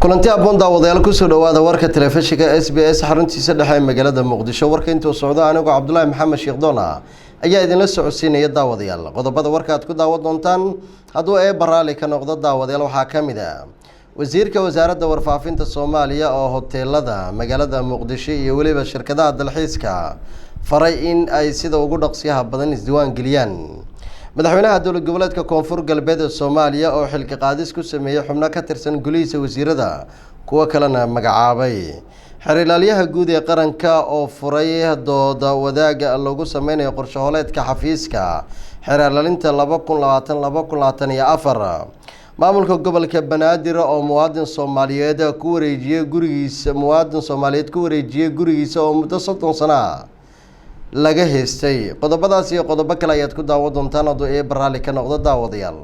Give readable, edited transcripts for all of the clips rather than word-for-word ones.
Kulanti aboon, daawadayaal, kusoo dhawaada warka telefishinka SBS xaruntiisa dhexe ee magaalada Muqdisho. Warka intuu socdo, anigoo Cabdulaahi Maxamed Sheekh Doona ayaa idinla socodsiinaya. Daawadayaal, qodobada warka aad ku daawan doontaan hadduu Eebba raali ka noqdo, daawadayaal, waxaa ka mid ah wasiirka wasaaradda warfaafinta Soomaaliya oo hoteelada magaalada Muqdisho iyo weliba shirkadaha dalxiiska faray in ay sida ugu dhaqsiyaha badan isdiiwaan geliyaan. Madaxweynaha dowlad goboleedka Koonfur Galbeed ee Soomaaliya oo xilka qaadis ku sameeyey xubno ka tirsan golihiisa wasiirada, kuwo kalena magacaabay. Xeer-ilaalyaha guud ee qaranka oo furay dooda wadaaga lagu sameynayo qorshe hooleedka xafiiska xeer ilaalinta 2020-2024. Maamulka gobolka Banaadir oo muwaadin Soomaaliyeed ku wareejiyey gurigiisa, muwaadin Soomaaliyeed ku wareejiyey gurigiisa oo muddo 30 sano ah laga heystay. Qodobadaas iyo qodobo kale ayaad ku daawan doontaan hadduu Eebba raalli ka noqdo, daawadayaal.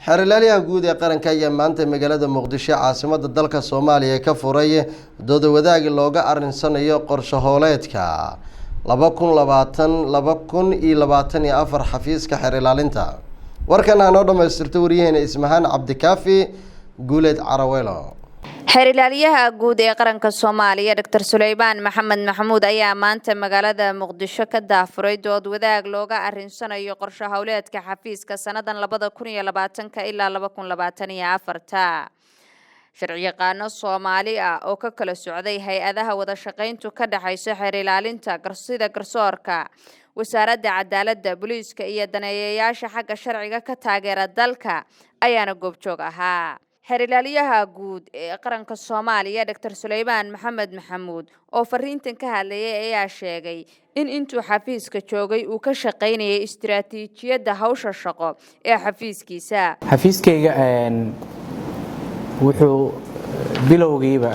Xeer-ilaalyaha guud ee qaranka ayaa maanta magaalada Muqdisho, caasimada dalka Soomaaliya, ka furay dooda wadaag looga arinsanayo qorshe hooleedka 2020-2024 xafiiska xeer ilaalinta. Warkan hanoo dhamaystirto wariyaheena Ismahaan Cabdikaafi Guuleed Caraweelo. Xeer ilaalyaha guud ee qaranka Soomaaliya, Doctor Suleymaan Maxamed Maxamuud, ayaa maanta magaalada Muqdisho ka daafuray dood wadaag looga arinsanayo qorshe howleedka xafiiska sanadan 2020-ka ilaa 2024-ta. Sharciyaqaano Soomaali ah oo ka kala socday hay-adaha wada shaqayntu ka dhexayso xeer ilaalinta, sida garsoorka, wasaaradda cadaaladda, booliiska iyo daneeyayaasha xagga sharciga ka taageera dalka ayaana goobjoog ahaa. Xeer ilaalyaha guud ee qaranka Soomaaliya, Doctor Suleymaan Maxamed Maxamuud, oo fariintan ka hadlayay ayaa sheegay in intuu xafiiska joogay uu ka shaqaynayay istiraatiijiyadda hawsha shaqo ee xafiiskiisa. Xafiiskayga wuxuu bilowgiiba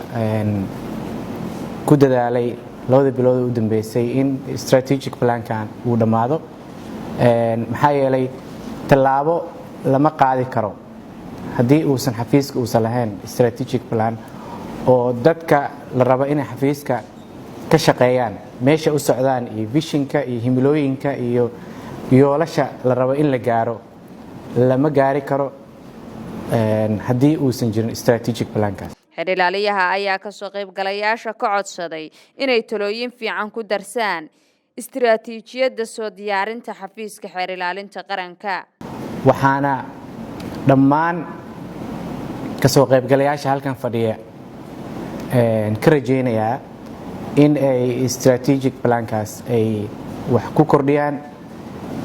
ku dadaalay labada bilood u dambeysay in strategic plankan uu dhammaado, maxaa yeelay tallaabo lama qaadi karo haddii uusan xafiiska uusan lahayn strategic plan oo dadka la rabo inay xafiiska ka shaqeeyaan meesha u socdaan iyo visionka iyo himilooyinka iyo yoolasha la rabo in la gaaro lama gaari karo haddii uusan jirin strategic plankaas. Xeer ilaaliyaha ayaa kasoo qaybgalayaasha ka codsaday inay talooyin fiican ku darsaan istiraatiijiyadda soo diyaarinta xafiiska xeer ilaalinta qaranka. Waxaana dhammaan kasoo qaybgalayaasha halkan fadhiya ka rajaynayaa in ay strategic plankaas ay wax ku kordhiyaan,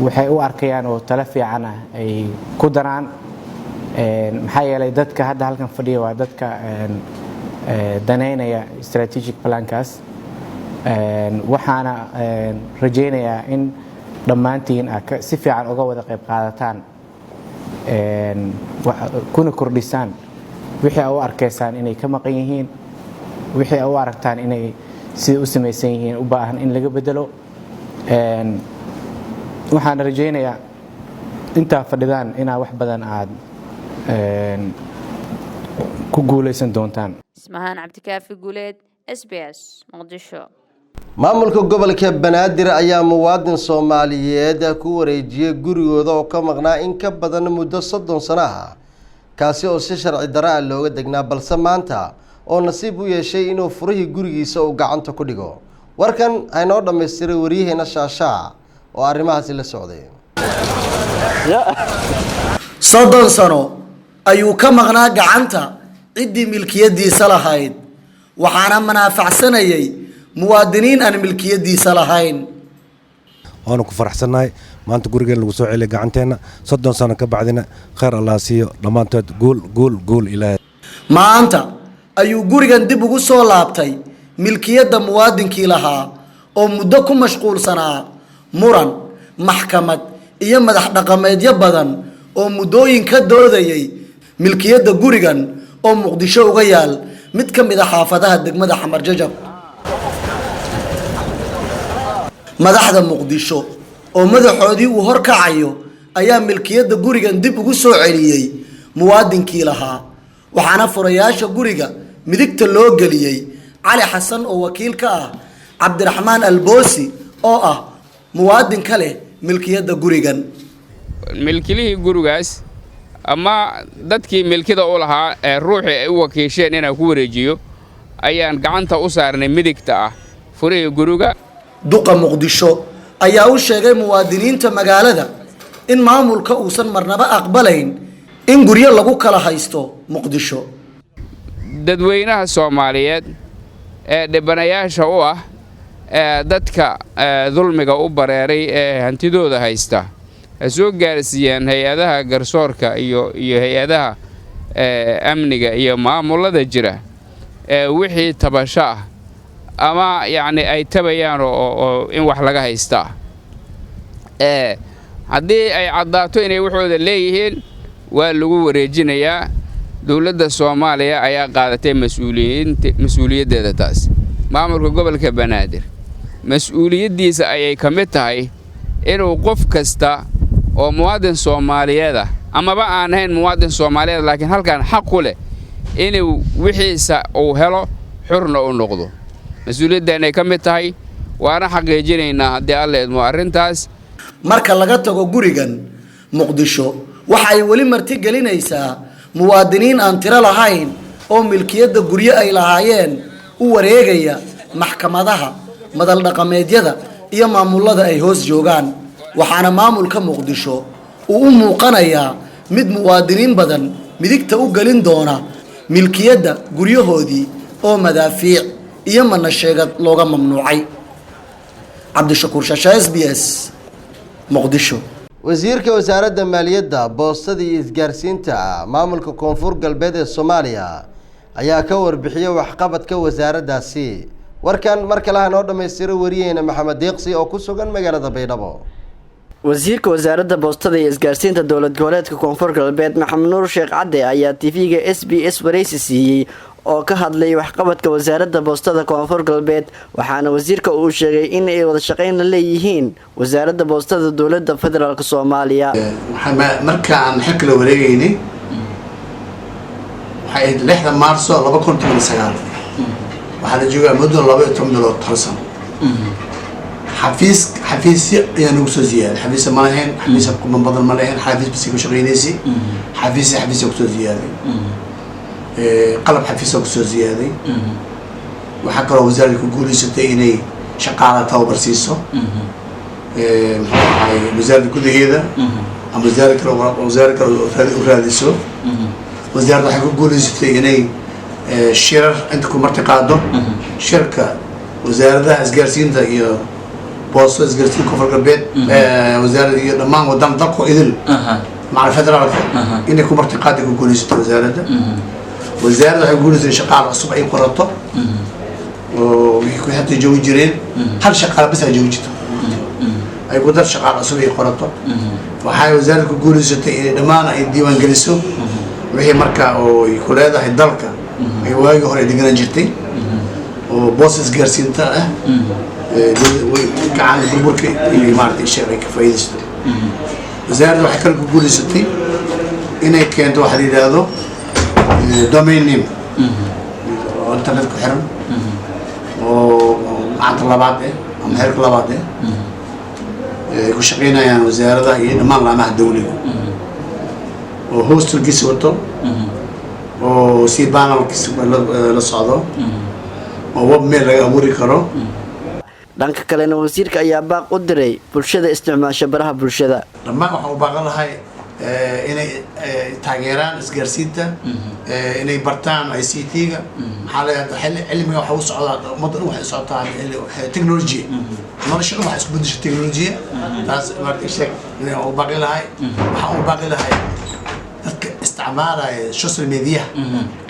waxay u arkayaan oo talo fiican ah ay ku daraan, maxaa yeelay dadka hadda halkan fadhiya waa dadka danaynaya strategic plankaas. Waxaana rajaynayaa in dhammaantiin aad si fiican uga wada qayb qaadataan kuna kordhisaan wixii a u arkaysaan inay ka maqan yihiin, wixii a u aragtaan inay sida u samaysan yihiin u baahan in laga bedelo. Waxaana rajaynayaa intaa fadhidaan inaa wax badan aad ku guulaysan doontaan. Ismahaan Cabdikaafi Guuleed, SBS, Muqdisho. Maamulka gobolka Banaadir ayaa muwaadin Soomaaliyeed ku wareejiyey gurigooda oo ka maqnaa in ka badan muddo 30 sano ah, kaasi oo si sharci darro ah looga degnaa, balse maanta oo nasiib u yeeshay inuu furihii gurigiisa uu gacanta ku dhigo. Warkan haynoo dhammaystiray wariyaheena Shaashaac oo arrimahaasi la socday. 30 sano ayuu ka maqnaa gacanta ciddii milkiyadiisa lahayd, waxaana manaafacsanayay muwaadiniin aan milkiyadiisa lahayn. Waanu ku faraxsannahay maanta gurigeen lagu soo celiya gacanteenna 30 sano ka bacdina. Khayr Allah siiyo dhammaantood. Guul, guul, guul Ilaahay. Maanta ayuu gurigan dib ugu soo laabtay milkiyadda muwaadinkii lahaa oo muddo ku mashquulsanaa muran maxkamad iyo madax dhaqameedyo badan oo muddooyin ka doodayay milkiyadda gurigan oo Muqdisho uga yaal mid ka mid a xaafadaha degmada Xamar Jajab. Madaxda Muqdisho oo madaxoodii uu horkacayo ayaa milkiyadda gurigan dib ugu soo celiyey muwaadinkii lahaa. Waxaana furayaasha guriga midigta loo geliyey Cali Xasan oo wakiil ka ah Cabdiraxmaan Alboosi oo ah muwaadin ka leh milkiyadda gurigan. Milkilihii gurigaas ama dadkii milkida u lahaa ee ruuxii ay u wakiisheen inaan ku wareejiyo ayaan gacanta u saarnay midigta ah furihii guriga. Duqa Muqdisho ayaa u sheegay muwaadiniinta magaalada in maamulka uusan marnaba aqbalayn in guryo lagu kala haysto Muqdisho. Dadweynaha Soomaaliyeed ee dhibanayaasha u ah ee dadka dulmiga u bareeray ee hantidooda haysta ha soo gaarsiiyaan hay-adaha garsoorka iyo hay-adaha amniga iyo maamulada jira ee wixii tabasho ah ama yacni ay tabayaan oo in wax laga haystaa. Haddii ay caddaato inay waxooda leeyihiin, waa lagu wareejinayaa. Dowladda Soomaaliya ayaa qaadatay mas-uuliyiinta mas-uuliyaddeeda. Taas maamulka gobolka Banaadir mas-uuliyaddiisa ayay ka mid tahay inuu qof kasta oo muwaadin Soomaaliyeed ah amaba aan ahayn muwaadin Soomaaliyeed laakiin halkan xaq ku leh inuu wixiisa uu helo, xurna u noqdo. Mas-uuliyaddaanay ka mid tahay, waana xaqiijinaynaa haddii Alla idmo arrintaas. Marka laga tago gurigan, Muqdisho waxa ay weli marti gelinaysaa muwaadiniin aan tiro lahayn oo milkiyadda guryo ay lahaayeen u wareegaya maxkamadaha, madal dhaqameedyada iyo maamulada ay hoos joogaan. Waxaana maamulka Muqdisho uu u muuqanayaa mid muwaadiniin badan midigta u gelin doona milkiyadda guryahoodii oo madaafiic iyo manasheegad looga mamnuucay. Cabdishakuur Shasha, SBS, Muqdisho. Wasiirka Wasaaradda Maaliyadda, Boostada iyo Isgaarsiinta maamulka Koonfur Galbeed ee Soomaaliya ayaa ka warbixiyey waxqabadka wasaaraddaasi. Warkan mar kale ha noo dhammaystiro wariyeyna Maxamed Deeqsi oo ku sugan magaalada Baydhabo. Wasiirka Wasaaradda Boostada iyo Isgaarsiinta Dowlad Goboleedka Koonfur Galbeed, Maxamed Nuur Sheekh Cadde, ayaa TV-ga SBS wareysi siiyey oo ka hadlay waxqabadka Wasaaradda Boostada Koonfur Galbeed. Waxaana wasiirka uu sheegay in ay wada shaqeyn la leeyihiin Wasaaradda Boostada Dowlada Federaalk Soomaaliya. Markaan xilka la wareegeynay waxay ahayd 6da Maarso 2019. Waxaa la joogaa muddo 12 bilood, hal sano. Xafiis, xafiisyo ayaa nagu soo ziyaaday. Xafiisya ma lahayn, xafiisya kuman badan ma lahayn, xafiis basi ku shaqeynaysay. Xafiisya, xafiisya kusoo ziyaaday, qalab xafiisa kusoo ziyaaday. Waxaa kaloo wasaaradda ku guuleysatay inay shaqaala tababar siiso, muxuu ahay, wasaaradda gudaheeda ama wasaarad kale, wasaarad kale u raadiso. Wasaaradda waxay ku guuleysatay inay shirar inta ku marti qaado, shirka wasaaradaha isgaarsiinta iyo boosto, isgaarsiinta Koonfur Galbeed, wasaaradda iyo dhammaan wadan dalko idil maca federaalka inay ku marti qaadi ku guuleysato wasaaradda. Wasaaradda waxay guuleysatay shaqaal cusub ay qorato oo wixii ku xigta joogi jireen hal shaqaale bas ay joogi jirto, ay ku dar shaqaal cusub ay qorato. Waxay wasaaradda ku guuleysatay inay dhammaan ay diiwaan geliso wixii marka oo ay ku leedahay dalka ay waagii hore deganaan jirtay oo boos isgaarsiinta ah gacan burburka iyo maaragtay sheekh ay ka faa'iidaysato. Wasaaradda waxay kale ku guuleysatay inay keento waxa la yidhaahdo domain name oo internet ku xiran oo gacanta labaad eh ama heerka labaad eh ay ku shaqeynayaan wasaaradaha iyo dhammaan laamaha dawliga, oo hostelkiisa wato, oo si panelkiisa la socdo, oo webmail laga abuuri karo. Dhanka kalena, wasiirka ayaa baaq u diray bulshada isticmaasha baraha bulshada. Dhammaan waxaan u baaqan lahay inay taageeraan isgaarsiinta, inay bartaan ICT-ga. Maxaa la yidhahdaa, xilli cilmiga waxa u socdaa, ummadda dhan waxay u socotaa technology, nolosha dhan waxay isku bedesha technology. Taas maarata sheeg inay u baaqi lahay. Waxaan u baaqi lahay dadka isticmaalaya social media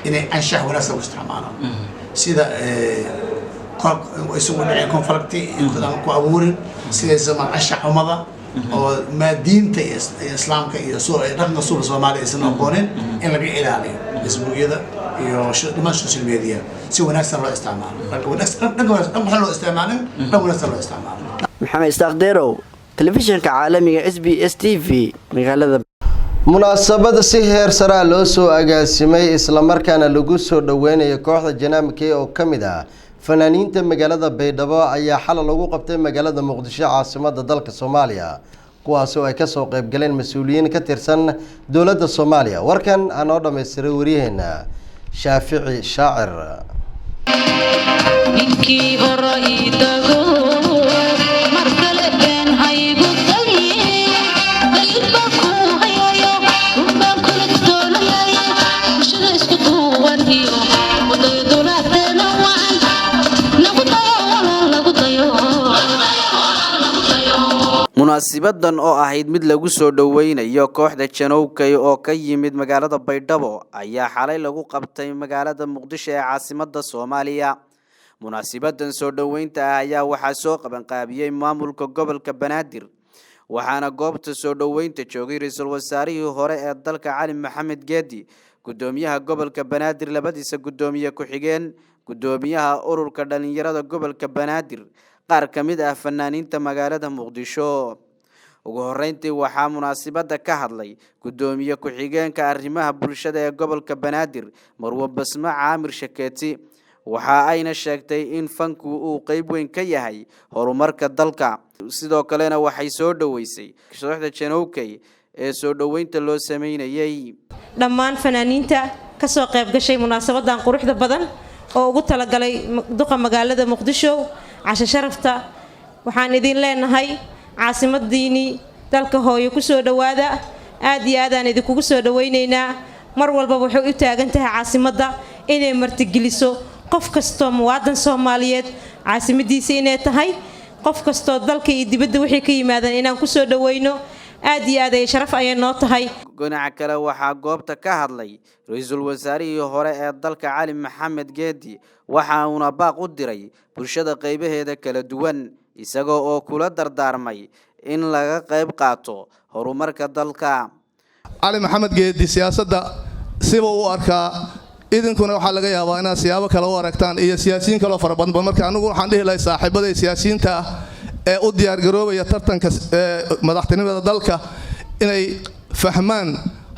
inay anshax wanaagsan u isticmaalaan, sida isugu dhicin conflict aan ku abuurin, sidaysa anshax xumada oo maadiinta iyo islaamka iyo dhaqanka suuba Soomaaliya aysan aqoonin in laga ilaaliyo. Facebookyada iyo dhammaan social media si wanaagsan loo isticmaalo, dhanka wanaagsan, dhanka wanaagsan, dhan waxaan loo isticmaalin, dhan wanaagsan loo isticmaalo. Maxamed Istaaq Derow, telefishinka caalamiga SBS TV, magaalada. Munaasabad si heer saraa loo soo agaasimay, islamarkaana lagu soo dhoweynayo kooxda Janaamkey oo ka mid ah fanaaniinta magaalada Baydhabo, ayaa xalay lagu qabtay magaalada Muqdisho, caasimada dalka Soomaaliya, kuwaas oo ay kasoo qeybgaleen mas-uuliyiin ka tirsan dowladda Soomaaliya. Warkan aanoo dhammaystiray waryaheena Shaafici Shaacir. Ninkii hore ii tago, mar kale been haygu dayin. Qalibba kuu hayayo, runbaan kula doonayay. Bulshada isku duuban iyo wadayo dowladeena wacan lagu dayo, walaal, lagu dayo. Munaasibadan oo ahayd mid lagu soo dhoweynayo kooxda Janowkay oo ka yimid magaalada Baydhabo ayaa xalay lagu qabtay magaalada Muqdisho ee caasimada Soomaaliya. Munaasibadan soo dhoweynta ah ayaa waxaa soo qabanqaabiyey maamulka gobolka Banaadir, waxaana goobta soo dhoweynta joogay ra-iisul wasaarihii hore ee dalka Cali Maxamed Geedi, gudoomiyaha gobolka Banaadir, labadiisa gudoomiye ku-xigeen, gudoomiyaha ururka dhalinyarada gobolka Banaadir, qaar ka mid ah fanaaniinta magaalada Muqdisho. Ugu horeyntii waxaa munaasibada ka hadlay gudoomiye ku-xigeenka arrimaha bulshada ee gobolka Banaadir, Marwo Basmo Caamir Shakeeti. Waxa ayna sheegtay in fanku uu qeyb weyn ka yahay horumarka dalka. Sidoo kalena waxay soo dhoweysay kooxda Janowkay ee soo dhoweynta loo sameynayay. Dhammaan fanaaniinta kasoo qayb gashay munaasabadan quruxda badan oo ugu talagalay duqa magaalada Muqdisho casho sharafta, waxaan idin leenahay caasimadiinii dalka hooyo kusoo dhowaada. Aad iyo aadaan idinkugu soo dhawaynaynaa. Mar walbaba waxay u taagan tahay caasimadda inay martigeliso qof kastoo muwaadan Soomaaliyeed, caasimadiisa inay tahay. Qof kastoo dalka iyo dibadda waxay ka yimaadaan inaan kusoo dhawayno, aad iyo aad ay sharaf ayay noo tahay. Dhinaca kale waxaa goobta ka hadlay ra-iisul wasaarihii hore ee dalka Cali Maxamed Geedi, waxa uuna baaq u diray bulshada qeybaheeda kala duwan, isagoo oo kula dardaarmay in laga qayb qaato horumarka dalka. Cali Maxamed Geedi siyaasadda siba u arkaa, idinkuna waxaa laga yaabaa inaad siyaabo kale u aragtaan iyo siyaasiyiin kaloo fara badanba. Marka anigu waxaan dhihi lahay saaxiibaday siyaasiyiinta ah ee u diyaargaroobaya tartanka madaxtinimada dalka inay fahmaan,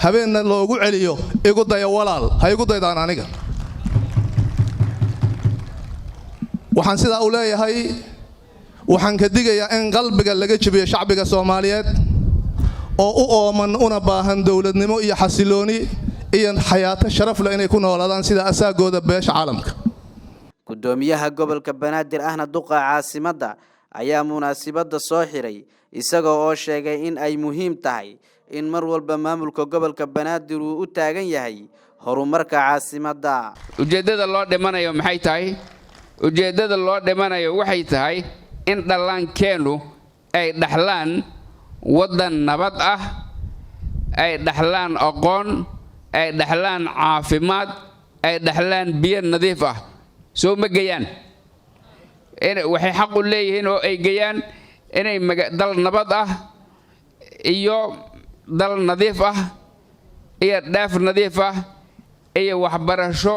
habeenna loogu celiyo "Igu daya walaal", ha igu daydaan. Aniga waxaan sidaa u leeyahay, waxaan ka digayaa in qalbiga laga jebiyo shacbiga Soomaaliyeed oo u ooman una baahan dowladnimo iyo xasilooni iyo xayaato sharaf leh inay ku noolaadaan sida asaagooda beesha caalamka. Gudoomiyaha gobolka Banaadir ahna duqa caasimadda ayaa munaasibada soo xiray, isaga oo sheegay in ay muhiim tahay in mar walba maamulka gobolka Banaadir uu u taagan yahay horumarka caasimadda. Ujeeddada loo dhimanayo maxay tahay? Ujeeddada loo dhimanayo waxay tahay in dhallaankeennu ay dhaxlaan waddan nabad ah, ay dhaxlaan aqoon, ay dhaxlaan caafimaad, ay dhaxlaan biyo nadiif ah. Soo ma geyaan? Waxay xaq u leeyihiin oo ay geyaan inay dal nabad ah iyo dal nadiif ah iyo dheef nadiif ah iyo waxbarasho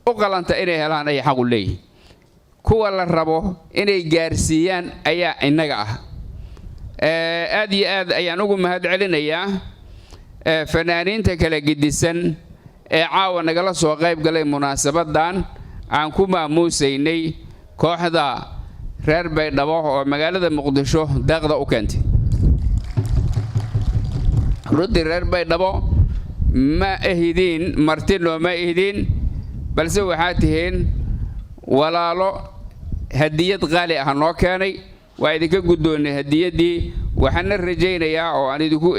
u qalanta inay helaan ayay xaq u leeyihiin. Kuwa la rabo inay gaarsiiyaan ayaa innaga ah. Aad iyo aad ayaan ugu mahad celinayaa fanaaniinta kala gedisan ee caawa nagala soo qayb galay munaasabadan aan ku maamuusaynay kooxda reer Baydhabo oo magaalada Muqdisho deeqda u keentay. Runtii reer Baydhabo ma ahidiin marti, nooma ihidiin, balse waxaa tihiin walaalo hadiyad qaali ah noo keenay. Waa idinka guddoonnay hadiyaddii, waxaana rajaynayaa oo aan idinku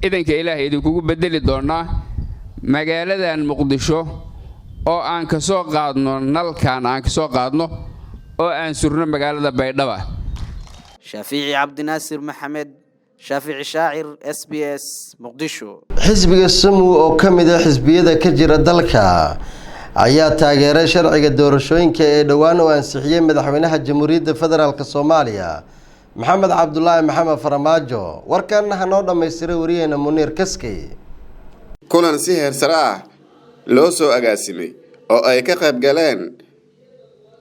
idanka Ilaahay idinkugu beddeli doonnaa magaaladan Muqdisho oo aan ka soo qaadno nalkan, aan ka soo qaadno oo aan surno magaalada Baydhaba. Shaafici Cabdinaasir Maxamed, Shaafici Shaacir, SBS, Muqdisho. Xisbiga Samu oo ka mid ah xisbiyada ka jira dalka ayaa taageeray sharciga doorashooyinka ee dhowaan uu ansixiyey madaxweynaha Jamhuuriyadda Federaalk Soomaaliya Maxamed Cabdulaahi Maxamed Farmaajo. Warkan hanoo dhammaystiray wariyaheena Muniir Kaskey. Kulan si heersare ah loo soo agaasimay oo ay ka qayb galeen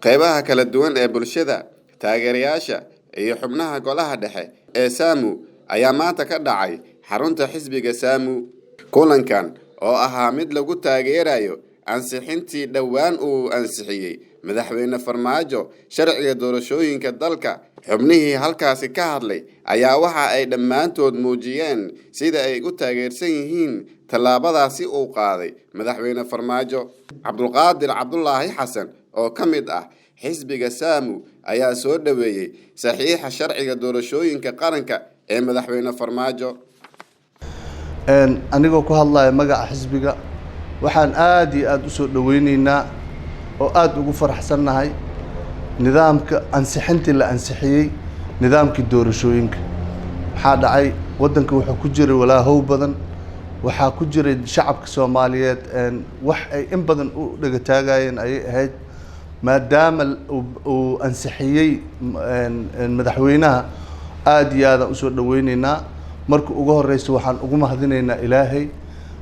qeybaha kala duwan ee bulshada, taageerayaasha iyo xubnaha golaha dhexe ee Saamu ayaa maanta ka dhacay xarunta xisbiga Saamu. Kulankan oo ahaa mid lagu taageerayo ansixintii dhowaan uu ansixiyey Madaxweyne Farmaajo sharciga doorashooyinka dalka, xubnihii halkaasi ka hadlay ayaa waxa ay dhammaantood muujiyeen sida ay u taageersan yihiin tallaabadaasi uu qaaday Madaxweyne Farmaajo. Cabdulqaadir Cabdulaahi Xasan oo ka mid ah xisbiga Saamu ayaa soo dhoweeyey saxiixa sharciga doorashooyinka qaranka ee Madaxweyne Farmaajo. Anigoo ku hadlaya magaca xisbiga, waxaan aada iyo aada u soo dhoweyneynaa oo aada ugu faraxsannahay nidaamka ansixintii la ansixiyey nidaamkii doorashooyinka. Maxaa dhacay? Waddanka wuxuu ku jiray walaahow badan, waxaa ku jiray shacabka Soomaaliyeed wax ay in badan u dhegataagayeen ayay ahayd. Maadaama uu ansixiyey madaxweynaha, aada iyo aadaan usoo dhoweyneynaa. Marka ugu horeysa waxaan ugu mahadinaynaa Ilaahay,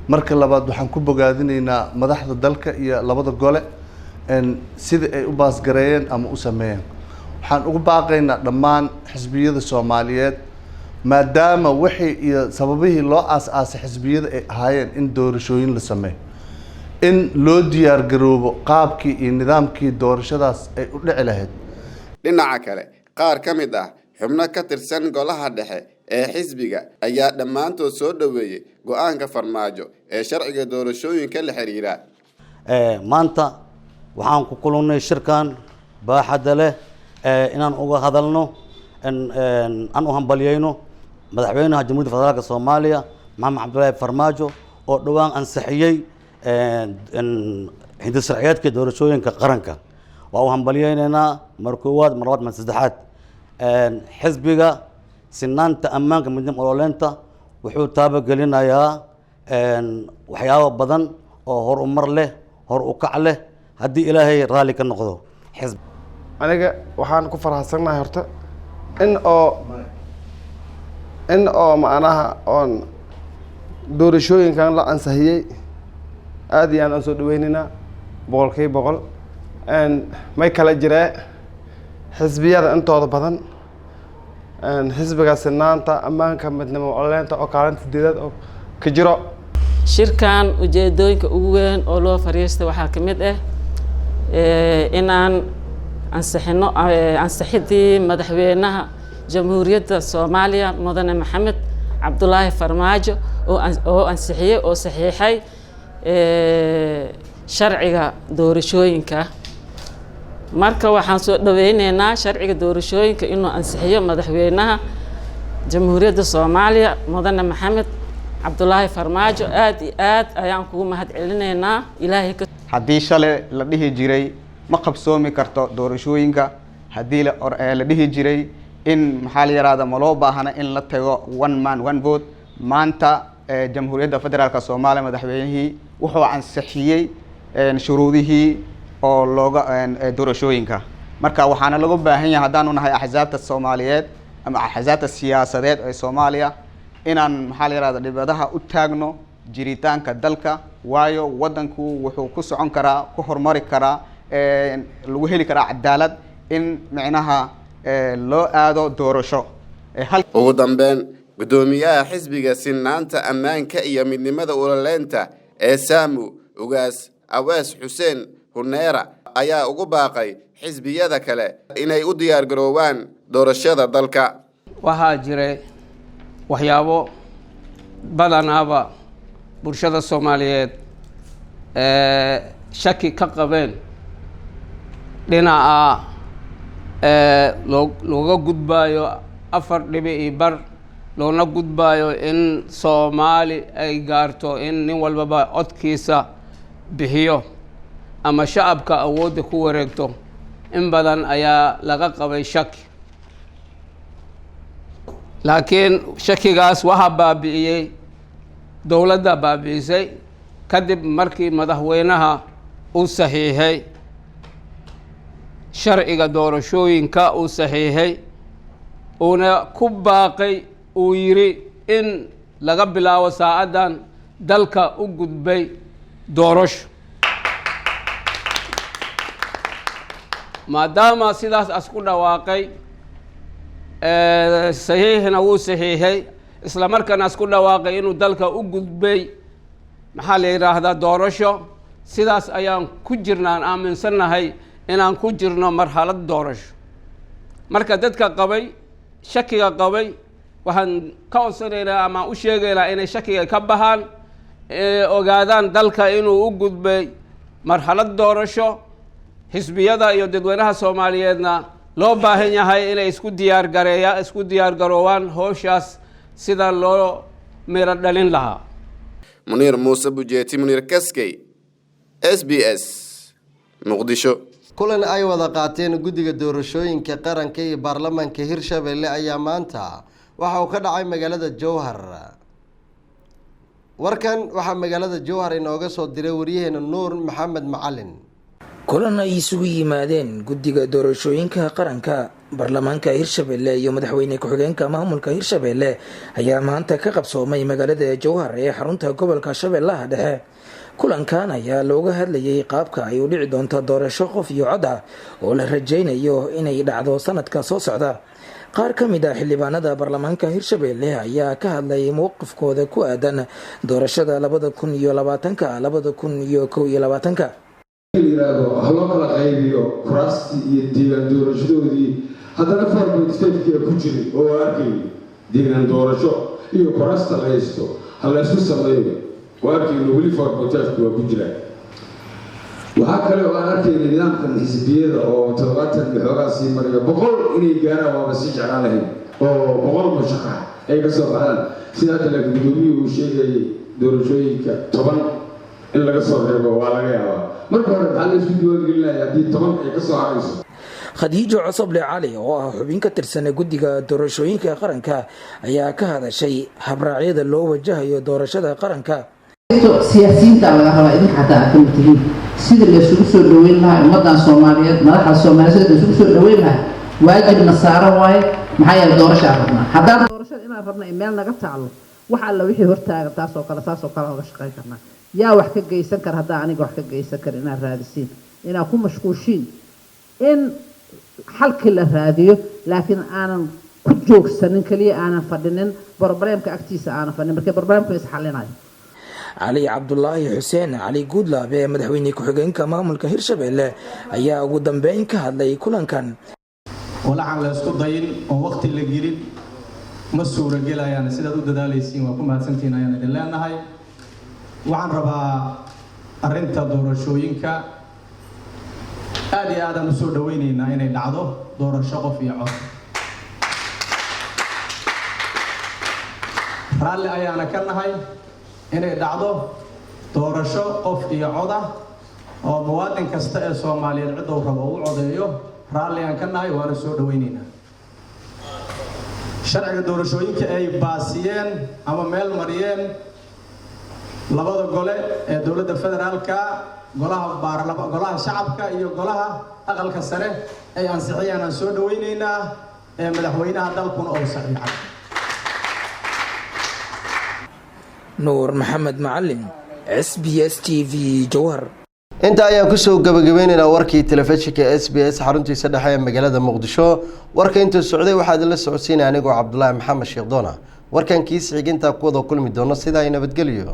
marka labaad waxaan ku bogaadinaynaa madaxda dalka iyo labada gole sida ay u baasgareeyeen ama u sameeyeen. Waxaan ugu baaqaynaa dhammaan xisbiyada Soomaaliyeed, maadaama wixii iyo sababihii loo aas-aasay xisbiyada ay ahaayeen in doorashooyin la sameeyo, in loo diyaar garoobo qaabkii iyo nidaamkii doorashadaas ay u dhici lahayd. Dhinaca kale, qaar ka mid ah xubno ka tirsan golaha dhexe ee xisbiga ayaa dhammaantood soo dhoweeyey go-aanka Farmaajo ee sharciga doorashooyinka la xiriira. Maanta waxaan ku kulannay shirkan baaxadda leh inaan uga hadalno, aan u hambalyeyno Madaxweynaha Jamhuuriyadda Federaalka Soomaaliya, Maxamed Cabdulaahi Farmaajo, oo dhowaan ansixiyey hindis sharciyeedka doorashooyinka qaranka. Waa u hambalyeynaynaa mar koowaad, mar labaad, mar saddexaad. Xisbiga Sinaanta, Ammaanka, Midnimo, Ololeynta wuxuu taabagelinayaa waxyaabo badan oo horumar leh, hor u kac leh, haddii Ilaahay raalli ka noqdo. Aniga waxaan ku faraxsannahay horta in oo macnaha oon doorashooyinkan la ansixiyey. Aad iyo aad aan soo dhaweyneynaa 100%. May kala jiree xisbiyada intooda badan, xisbiga Sinaanta, Ammaanka, Midnimo, Ololeynta oo kaalinta sideedaad oo ka jiro. Shirkan ujeedooyinka ugu weyn oo loo fariistay waxaa ka mid ah inaan ansixino ansixidii Madaxweynaha Jamhuuriyadda Soomaaliya, Mudane Maxamed Cabdulaahi Farmaajo, oo ansixiyey oo saxiixay sharciga doorashooyinka. Marka waxaan soo dhaweyneynaa sharciga doorashooyinka inuu ansixiyo Madaxweynaha Jamhuuriyadda Soomaaliya, Mudane Maxamed Cabdulaahi Farmaajo. Aad iyo aad ayaan kugu mahad celinaynaa Ilaahay ka Haddii shalay la dhihi jiray ma qabsoomi karto doorashooyinka, haddii la dhihi jiray in maxaa la yihahda ma loo baahna in la tago one man one vote, maanta Jamhuuriyadda Federaalka Soomaaliya madaxweynihii wuxuu ansixiyey shuruudihii oo looga doorashooyinka. Marka waxaana lagu baahan yahay, haddaanu nahay axsaabta Soomaaliyeed ama axsaabta siyaasadeed ee Soomaaliya, inaan maxaa la yihahda dhibadaha u taagno jiritaanka dalka, waayo waddanku wuxuu ku socon karaa, ku horumari karaa, lagu heli karaa cadaalad in micnaha loo aado doorasho. Ugu dambeyn, guddoomiyaha xisbiga Sinaanta, Ammaanka iyo Midnimada Ololeynta ee Saamu, Ugaas Awees Xuseen Huneera, ayaa ugu baaqay xisbiyada kale inay u diyaargaroobaan doorashada dalka. Waxaa jiray waxyaabo badanaaba bulshada Soomaaliyeed shaki ka qabeen dhinaca loo looga gudbaayo 4.5, loona gudbaayo in Soomaali ay gaarto in nin walbaba codkiisa bixiyo ama shacabka awoodda ku wareegto. In badan ayaa laga qabay shaki, laakiin shakigaas waxaa baabi'iyey dowladda baabi'isay kadib markii madaxweynaha uu saxiixay sharciga doorashooyinka, uu saxiixay uuna ku baaqay, uu yidhi in laga bilaabo saacaddan dalka u gudbay doorasho. Maadaama sidaas as ku dhawaaqay, saxiixna wuu saxiixay, isla markaana as ku dhawaaqay inuu dalka u gudbay Maxaa la yidhaahdaa doorasho? Sidaas ayaan ku jirnaan aaminsannahay inaan ku jirno marxalad doorasho. Marka dadka qabay shakiga qabay, waxaan ka codsanaynaa ama u sheegaynaa inay shakiga ka baxaan, ogaadaan dalka inuu u gudbay marxalad doorasho, xisbiyada iyo dadweynaha Soomaaliyeedna loo baahan yahay inay isku diyaar gareeya, isku diyaar garoowaan howshaas sida loo miro dhalin lahaa. Muniir Muuse Bujeeti, Muniir Kaskey, SBS, Muqdisho. Kulan ay wada qaateen guddiga doorashooyinka qaranka iyo baarlamaanka Hirshabelle ayaa maanta waxa uu ka dhacay magaalada Jowhar. Warkan waxaa magaalada Jowhar inooga soo diray wariyaheena Nuur Maxamed Macalin. Kulan ay isugu yimaadeen guddiga doorashooyinka qaranka, baarlamaanka Hirshabelle iyo madaxweyne ku-xigeenka maamulka Hirshabelle ayaa maanta ka qabsoomay magaalada Jowhar ee xarunta gobolka Shabeellaha Dhexe. Kulankan ayaa looga hadlayay qaabka ay u dhici doonto doorasho qof iyo cod ah oo la rajaynayo inay dhacdo sanadka soo socda. Qaar ka mid ah xildhibaanada baarlamaanka Hirshabelle ayaa ka hadlayay mowqifkooda ku aadan doorashada 2020-ka, 2021-ka. Yiraahdo ha loo kala qaybiyo kuraastii iyo deegaan doorashadoodii, haddana 4.5-kii ku jiray oo waa arkayay deegaan doorasho iyo kuraasta la haysto ha laysku sameeyo, waa arkayno weli 4.5-ki waa ku jiraa. Waxaa kale oo aan arkayna nidaamkan xisbiyada oo 70 iyo xoogaa sii mariyo, 100 inay gaaraan waaba sii jeclaan lahayn oo 100 musharax ay ka soo baxdaan. Sida hadda laakiin gudoomiyuhu uu sheegayay, doorashooyinka 10 in laga soo reebo waa laga yaabaa. Marka hore maxaa la isku diiwaangelinaya haddii 10 ay ka soo harayso? Khadiijo Cosoble Cali oo ah xubin ka tirsan guddiga doorashooyinka qaranka ayaa ka hadashay habraacyada loo wajahayo doorashada qaranka. Siyaasiyiinta laga rabaa, idinka xataa aad kamid tihiin, sida laysugu soo dhaweyn lahaa ummadan Soomaaliyeed, madaxda Soomaaliyeed, sida laysugu soo dhaweyn lahaa waajibna saaran waaye. Maxaa yeele doorasha aan rabnaa, haddaan doorashada inaan rabna ay meel naga taallo, wax alla wixii hortaagan taasoo kale saasoo kale oga shaqayn karnaa. Yaa wax ka geysan kara haddaa aniga wax ka geysan kara? Inaad raadisiin, inaad ku mashquushiin in xalkii la raadiyo, laakiin aanan ku joogsanin keliya, aanan fadhinin problemka agtiisa, aanan fadhinin marka problemka is xalinayo. Cali Cabdulaahi Xuseen Cali Guudlaabe, madaxweyne ku-xigeenka maamulka Hirshabelle, ayaa ugu dambeyn ka hadlay kulankan. Walacan la isku dayin oo waqti la gelin ma suuragelayaan. Sidaad u dadaalaysiin waa ku mahadsantihiin ayaan idin leenahay. Waxaan rabaa arrinta doorashooyinka, aad iyo aadaan usoo dhaweynaynaa inay dhacdo doorasho qof iyo cod. Raalli ayaana ka nahay inay dhacdo doorasho qof iyo cod ah oo muwaadin kasta ee Soomaaliyeed cid uu rabo u codeeyo. Raalli aan ka nahay waana soo dhaweynaynaa. Sharciga doorashooyinka ay baasiyeen ama meel mariyeen labada gole ee dowladda federaalka, golaha baarlama, golaha shacabka iyo golaha aqalka sare ay ansixiyaan aan soo dhaweynaynaa, ee madaxweynaha dalkuna uu saxiixay. Nuur Maxamed Macalin, SBS TV, Jowhar. Inta ayaan kusoo gabagabeyneynaa warkii telefishinka SBS xaruntiisa dhexe ee magaalada Muqdisho. Warka intuu socday waxaa idinla socodsiinaya anigoo Cabdulaahi Maxamed Sheekh Doona. Warkan kiis xigintaa ku wada kulmi doono, sidaa ay nabadgelyo.